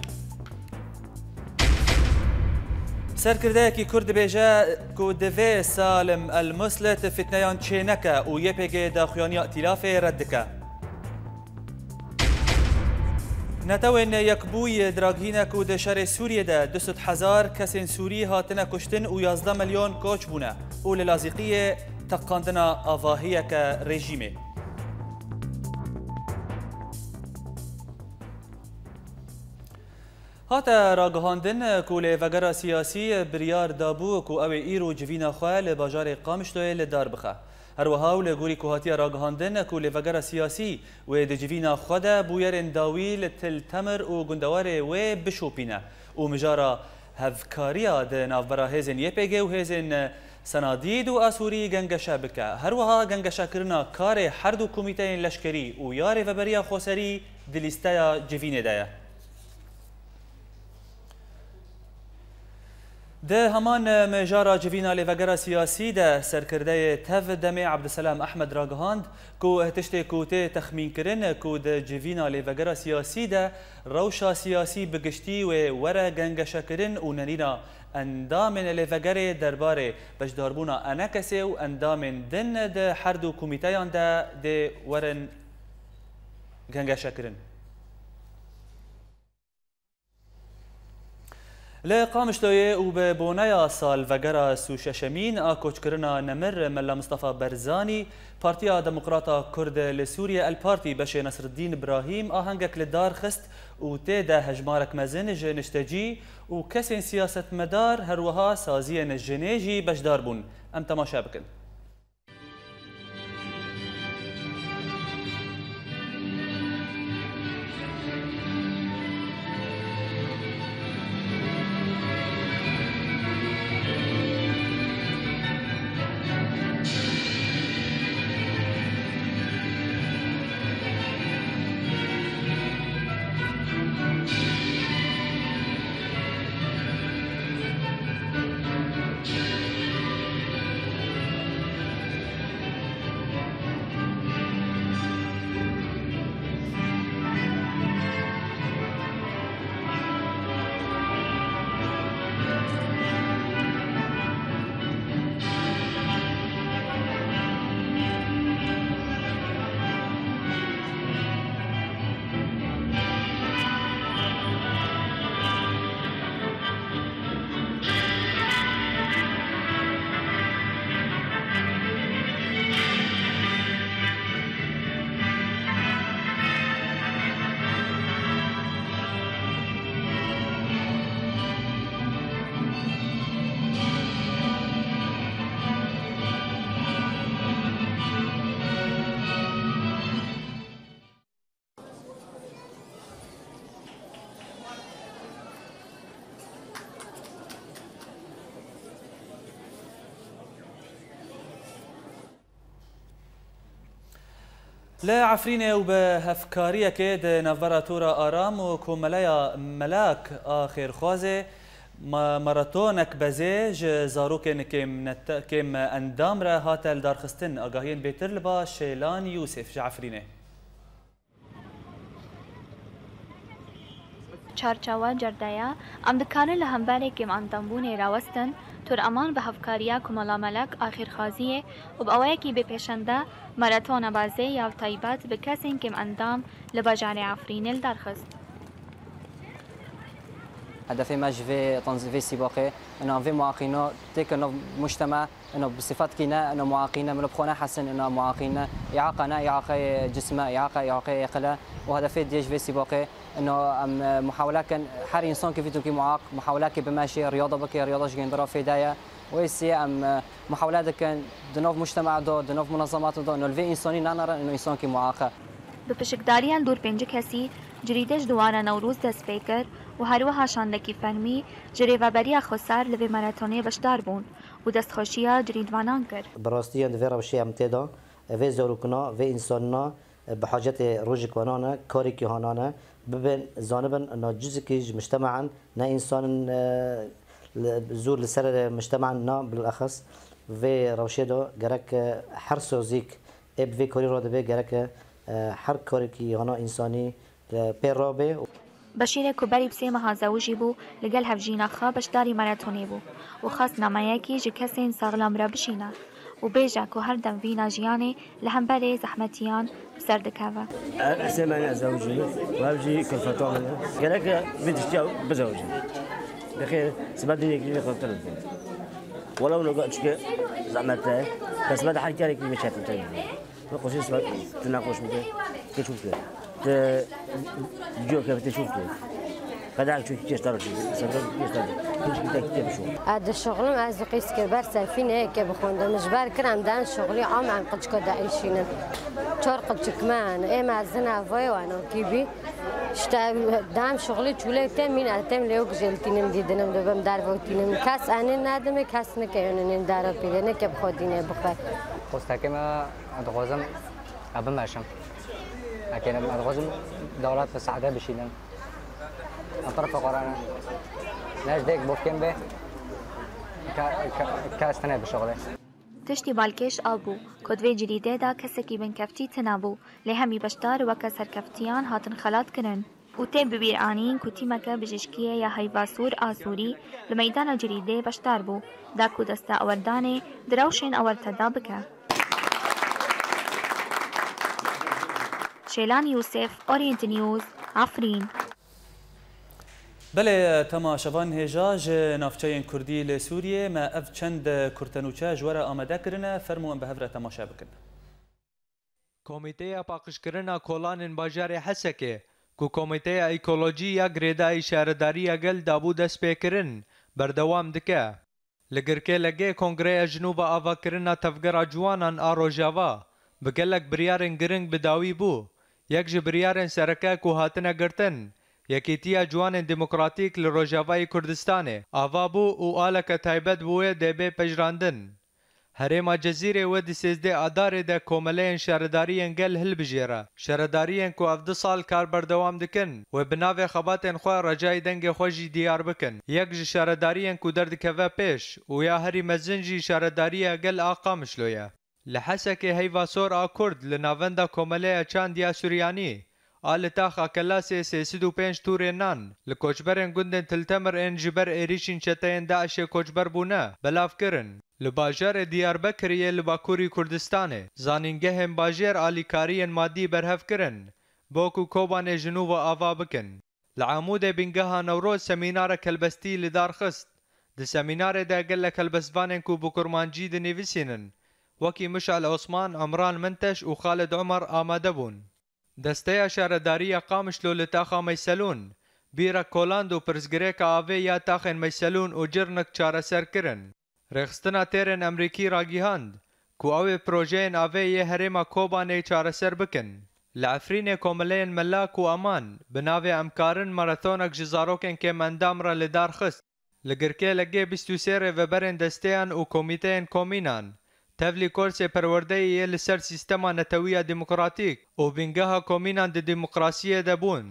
Serkirdeyekî Kurd dibêje ku divê Salim El Muslet fitneyan çêneke û Y P G daxuyaniya îtîlafê red dike. Netewên Yekbûyî diraghîne ku di şerê Sûriyê de du sed hezar kesên Sûrî hatine kuştin û yazdeh milyon koç bûne û li Lazîqiyê teqandina avahiyeke rejîmê. Hate ragihandin ku lêvegera siyasî biryar dabû ku ew ê îro civîna xwe li bajarê Qamişloyê li dar bixe. Her wiha û li gorî ku hatiye ragihandin ku lêvegera siyasî wê di civîna xwe de bûyerên dawî li Til Temir û gundewarê wê bişopîne û mijara hevkariya di navbera hêzên Y P G û hêzên Senadîd û Asûrî gengeşe bike. Her wiha gengeşekirina karê her du komîteyên leşkerî û ya Rêveberiya Xweserî di lîsteya civînê de ye. Di heman mijara civîna lêvegera siyasî de serkirdeyê TEV DEMê Ebdulselam Ehmed ragihand ku tiştê ku tê texmînkirin ku di civîna lêvegera siyasî de rewşa siyasî bi giştî wê were gengeşekirin û nerîna endamên lêvegerê derbarê beşdarbûna ENKSê û endamên din di her du komîteyan de dê werin gengeşekirin. Li Qamişloyê û bi boneya salvegera sî û şeşemîn a koçkirina nemir Mela Mistefa Berzanî, Partiya Demokrata Kurd li Sûriye El Partî beşê Nesreddîn Brahîm ahengek li dar xist û tê de hejmarek mezin ji niştecî û kesên siyasetmedar, her wiha saziyên jinê jî beşdar bûn. Em temaşe bikin. Li Efrînê û bi hevkariyekê di navbera Tora Aram û Komeleya Melak a Xêrxwazê ma-, maratonek bezê ji zarokên kêm net-, kêm endam re hate lidarxistin. Agahiyên bêtir li ba Şêlan Yûsif ji Efrînê. Çarçewa cerdeye, em dikarin li hemberê kêmendambûnê rawestin, Tor Aman bi hevkariya Komela Melek a Xêrxwaziyê û bi awayekî bêpêşende maratona bazê ya taybet bi kesên kêmendam li bajarê Efrînê li dar xist. Hedefê me ji vê tanz-, vê sîbaqê, ina vê muaqîna têke nav mujtema. Ino bi sifetkî ne, ino muaqî ne, min bi xwe ne hesin, ino muaqî ne. Îaqa ne, îaqeyê cism e, îaqa, îaqeyê êqil e. Û hedefê diyê ji vê sîbaqê, ino em, e, muhawele kin, her însankî vî tokî muaq, muhawelekê bimeşê, riyada bike, riyada ji gêndira fêde ye. Wê siyê em, e, muhawele dikin, di nav mujtema de, di nav munezemat de, ino li vê însanî nenerin, ino însankî muaq e. Bi pişikdariya li dûr pêncî kesî, cirîdê ji dîwara Newroz dest pê kir û her wiha şandekî fermî ji Rêveberiya Xweser li vê maratonê beşdar bûn û destxweşiya cirîdvanan kir. Bi rastî yan di vê rewşê em tê de, vê zarokina, vê însanina bi hacetê rojek wana ne, karekî hana ne, bibin, zanibin, na cizikî ji mujtema in, ne însan in, e, li, zûr li ser mujtema in, na bilexis vê rewşê de gerek, e, her sazîk ê bi vê karî re dibe gerek, e, her karekî hana însanî, e, pê rabe. Beşîrê ku berî bi sê meha zewijî bû, li gel hevjîna xwe beşdarî maratonê bû û xwest nameyekî ji kesên saxlam re bişîne û bêje ku her dem vîna jiyanê li hemberê zehmetiyan bi ser dikeve. Ev sê mehîna zewicî, û ev jî kulfeta min e. Gerek e vî tiştiya bizewicin. Dixê sibe dînekî vê xeltir dibin. Welew noga çike zehmet e, bes me de her karekî vê çetin te. Ve xosî sibe tu nexweş bike, te çû bike. Te ciyo ke te çû bike. Qeda çû kêş dar çû, sebra kêş dar. Hiç bir tek te bişo. Ez dişuxulim, ez qîz kir ber sefîneyeke bixwindim. Ji ber kiram den şuxulî am em qicika de işînin. Çar qicik me hene. Ê mezin ev vay wan o kî bî. İşte dem şuxulî çûlê te mîn, ez têm lê yok jêl tînim dîdinim dibim derve tînim. Kes enê nedimê, kes nike yönünün dara pîlê, nike bi xwe dînê bixwe. Xostekê me dixwazim ez bimeşim. Ekerim ez dixwazim dewlet bi sade bişînim. Em pir fiqare ne. Ne ji dêk bofkên bê, Ke-, ke-, kes tine bişixulê. Tiştî balkêş a bû ku di vê cirîdê de kesekî binkeftî tine bû, lê hemî beşdar weke serkeftiyan hatin xelatkirin û tê bibîranîn ku tîmeke bijîşkiyê ya Heyva Sûr a Sûrî li meydana cirîdê beşdar bû, da ku deste ewerdanê di rewşên ewerte de bike. Şêlan Yûsif, Orient News, Efrîn. Belê, temaşevan hêja ji navçeyên Kurdî li Sûriyê me ev çend kurtenûçe ji we re amade kirine, fermû em bi hev re temaşe bikin. Komîteya Paqijkirina Kolanên Bajarê Hesekê, ku Komîteya Ekolojî ya Girêdayî Şaredariya Gel dabû destpêkirin, berdewam dike. Li Girkê Legê Kongreya Jinûva Avakirina Tevgera Ciwanan a Rojava bi gelek biryarên giring bi dawî bû. Yek ji biryarên sereke ku hatine girtin, Yekîtiya Ciwanên Demokratîk li Rojavayê Kurdistanê ava bû û aleke taybet bi wê dê bê pejirandin. Herêma Cezîrê wê di sêzdeh Adarê de komeleyên şaredariyên gel hilbijêre. Şaredariyên ku ev du sal kar berdewam dikin, wê bi navê xebatên xwe recayî dengê xwe jî diyar bikin. Yek ji şaredariyên ku derdikeve pêş û ya herî mezin jî Şaredariya Gel a Qamişlo ye. Li Hesekê Heyva Sor a Kurd li navenda Komeleya Çand ya Suryanî a li taxa Kelasê sê sed û pênc tûrên nan li koçberên gundên Til Temir ên ji ber êrîşên çeteyên DAIŞê koçber bûne, belav kirin. Li bajarê Diyarbekirê yê li Bakurî Kurdistanê, zanîngehên bajêr alîkariyên madî berhev kirin, bo ku Kobanê ji nû ve ava bikin. Li Amûdê bîngeha Newroz semînarek helbestî li dar xist. Di semînarê de gelek helbestvanên ku bi kurmancî dinivîsînin, wekî Mişal Osman, Emran Minteş û Xalid Omer amade bûn. Desteya Şaredariya Qamişlo li taxa Meyselûn bîrek koland û pirsgirêka avê ya taxên Meyselûn û Cirnik çareser kirin. Rêxistina Têrên Emrîkî ragihand ku ew ê projeyên avê yê herêma Kobanê çareser bikin. Li Efrînê komeleyên Mela ku Aman bi navê Em Karin maratonek ji zarokên kêmendam re li dar xist. Li Girkê Legê bîst û sê rêveberên desteyan û komîteyên komînan tevlî korsê perwerdeyê yê li ser sîstema netewî ya demokratîk û bîngeha komînan di demokrasiyê de bûn.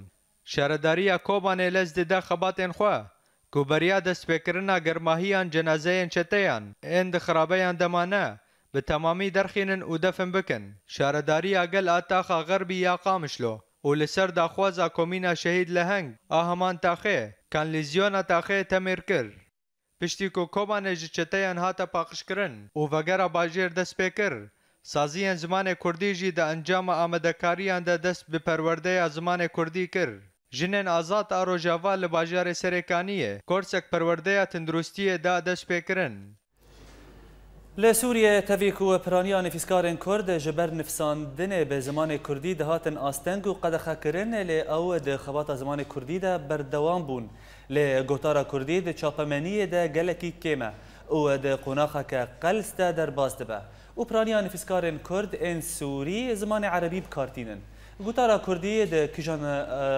Şaredariya Kobanê lez dide xebatên xwe ku beriya destpêkirina germahiyan cenazeyên çeteyan ên di xirabeyan de mane, bi temamî derxînin û defin bikin. Şaredariya Gel a taxa Xerbî ya Qamişlo û li ser daxwaza komîna Şehîd Leheng a heman taxê, kanlîzyona taxê temîr kir. Piştî ku Kobanê ji çeteyan hate paqijkirin û vegera bajêr dest pê kir, saziyên zimanê kurdî jî di encama amadekariyan de dest bi perwerdeya zimanê kurdî kir. Jinên Azad a Rojava li bajarê Serêkaniyê korsek perwerdeya tenduristiyê da destpêkirin. Li Sûriyê tevî ku piraniya nivîskarên Kurd ji ber nivîsandinê bi zimanê Kurdî dihatin asteng û qedexekirin, lê ew di xebata zimanê Kurdî de berdewam bûn. Lê gotara Kurdî di çapemeniyê de gelekî kêm e û di qonaxeke qels de derbas dibe û piraniya nivîskarên Kurd ên Sûrî zimanê Erebî bi kar tînin. Gotara Kurdî di kîjan, e,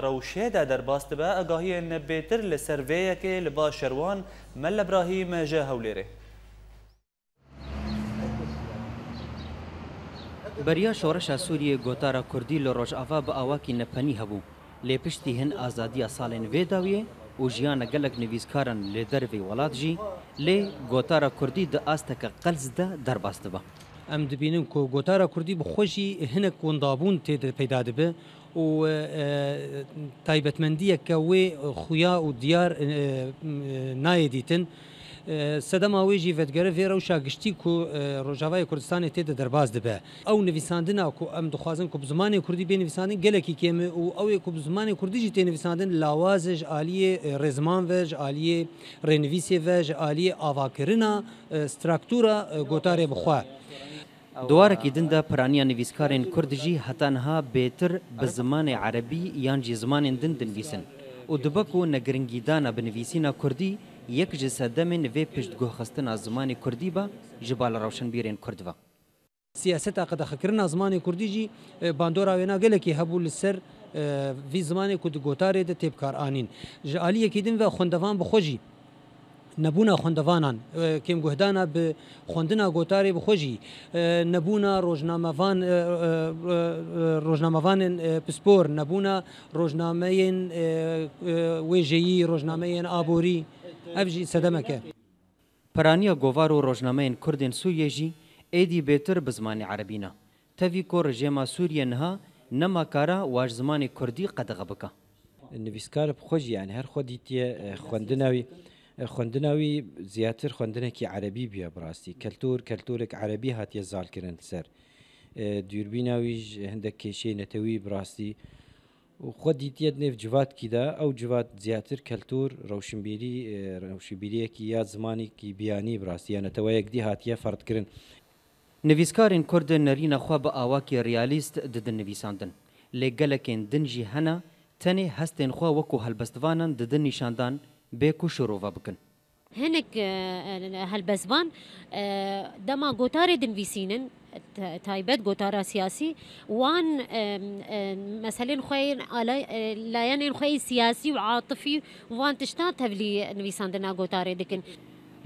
rewşê de derbas dibe? Agahiyên bêtir li ser vê yekê li ba Şerwan Melle Brahîm ji Hewlêrê. Beriya şoreşa Sûriyê gotara Kurdî li Rojava bi awakî nepenî hebû, lê piştî hin azadiya salên vê dawiyê û jiyana gelek nivîskaran li dervê welat jî, lê gotara Kurdî di asteke qels de derbas dibe. Em dibînin ku gotara Kurdî bi xwe jî hinek windabûn tê de peyda dibe û, e, taybetmendiyeke wê xuya û diyar, e, e, nayê dîtin. E, sedema wê jî vedigere vê rewşa giştî ku, e, Rojavayê Kurdistanê tê de derbas dibe. Ew nivîsandina ku em dixwazin ku bi zimanê Kurdî bê nivîsandin gelekî kêm e û ew ê ku bi zimanê Kurdî jî tê nivîsandin lawaz e ji aliyê, e, rêziman ve, ji aliyê rênivîsê ve, ji aliyê avakirina, e, straktura, e, gotarê bi xwe. Di warekî din de piraniya nivîskarên Kurd jî heta niha bêtir bi zimanê Erebî yan jî zimanên din dinivîsin û dibe ku negiringîdana bi nivîsîna Kurdî yek ji sedemên vê piştguhxistina zimanê Kurdî be ji bala rewşenbîrên Kurd ve. Siyaseta qedexekirina zimanê Kurdî jî, e, bandora wêna gelekî hebû li ser, e, vî zimanê ku di gotarê de tê bikar anîn. Ji aliyekî din ve xwendevan bi xwe jî nebûna xwendevanan, e, kêmguhdana bi xwendina gotarê bi xwe jî, e, nebûna rojnamevan, e, e, e, e, rojnamevanên, e, pispor, nebûna rojnameyên, e, e, wêjeyî, rojnameyên aborî, ev jî sedemek e. Piraniya govar û rojnameyên Kurdên Sûriyê jî êdî bêtir bi zimanê erebî ne. Tevî ku rejêma Sûriyê niha nema kara wa ji zimanê Kurdî qedexe bike. Nivîskar bi xwe jî, yanî her xwe dîtiye, e, xwendina wî, e, xwendina wî zêdetir xwendinekî erebî bûye bi rastî. Keltûr, keltûrek erebî hatiye zalkirin li ser. E, dûrbîna wî ji hindek kêşeyê netewî bi rastî. Û xwe dîtiye di nêv civatkî de, ew civat zêdetir keltûr, rewşinbîrî, e, rewşinbîriyekî ya zimanekî biyanî bi rastî ya neteweyek dî hatiye ferdkirin. Nivîskarên Kurd nerîna xwe bi awakî realîst didin nivîsandin. Lê gelekên din jî hene, tenê hestên xwe wekû helbestvanan didin nîşandan bê ku şirove bikin. Hinek, e, e, helbestvan, e, dema gotarê dinivîsînin, t-, taybet gotara siyasî, wan, e, e, meselên xwe yên alay-, e, layenên xwe yên siyasî û atifî û van tiştan tevlî nivîsandina gotarê dikin.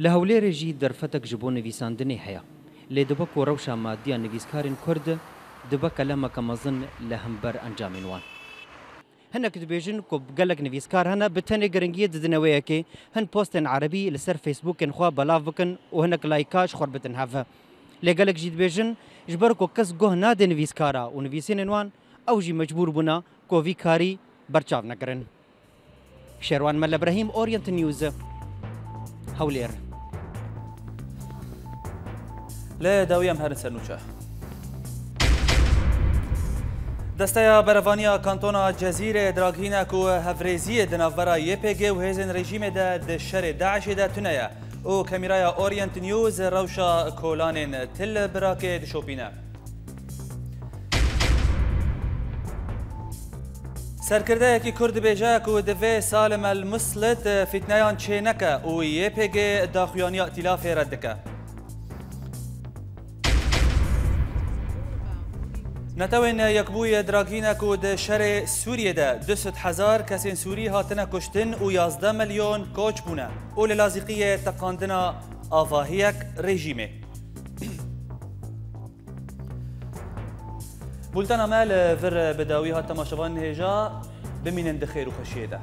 Li Hewlêrê jî derfetek ji bo nivîsandinê heye. Lê dibe ku rewşa madî ya nivîskarên Kurd dibe kelemeke mezin li hember encamên wan. Hinek dibêjin ku gelek nivîskar hene, bi tenê giringiyê didine wê yekê hin postên erebî li ser Facebookên xwe belav bikin û hinek layka ji xwe bidin hev. Lê gelek jî dibêjin, ji ber ku kes guh nade nivîskara û nivîsînên wan, ew jî mecbûr bûne ku vî karî berçav nekirin. Şerwan Mele Brehîm, Orient News, Hewlêr. Li dawî em herin ser nûçe. Desteya Berevaniya Kantona Cezîrê Dragîne ku hevrêziyê di navbera Y P G û hêzên rejîmê de di şerê DAIŞê de tune ye û kamîraya Orient News rewşa kolanên Til Birakê dişopîne. Serkirdeyekî Kurd dibêje ku divê Salim El Muslit fîtneyan çêneke û Y P G daxuyaniya îtîlafê red dike. Netewên Yekbûyî Dragîne ku di şerê Sûriyê de du sed hezar kesên Sûrî hatine kuştin û yazdeh milyon koç bûne û li lazîqiyê teqandina avahiyek rejîmê. Bultena me li vir bi dawî hat, temaşevanên hêja, bimînin di xêr û xweşiyê de.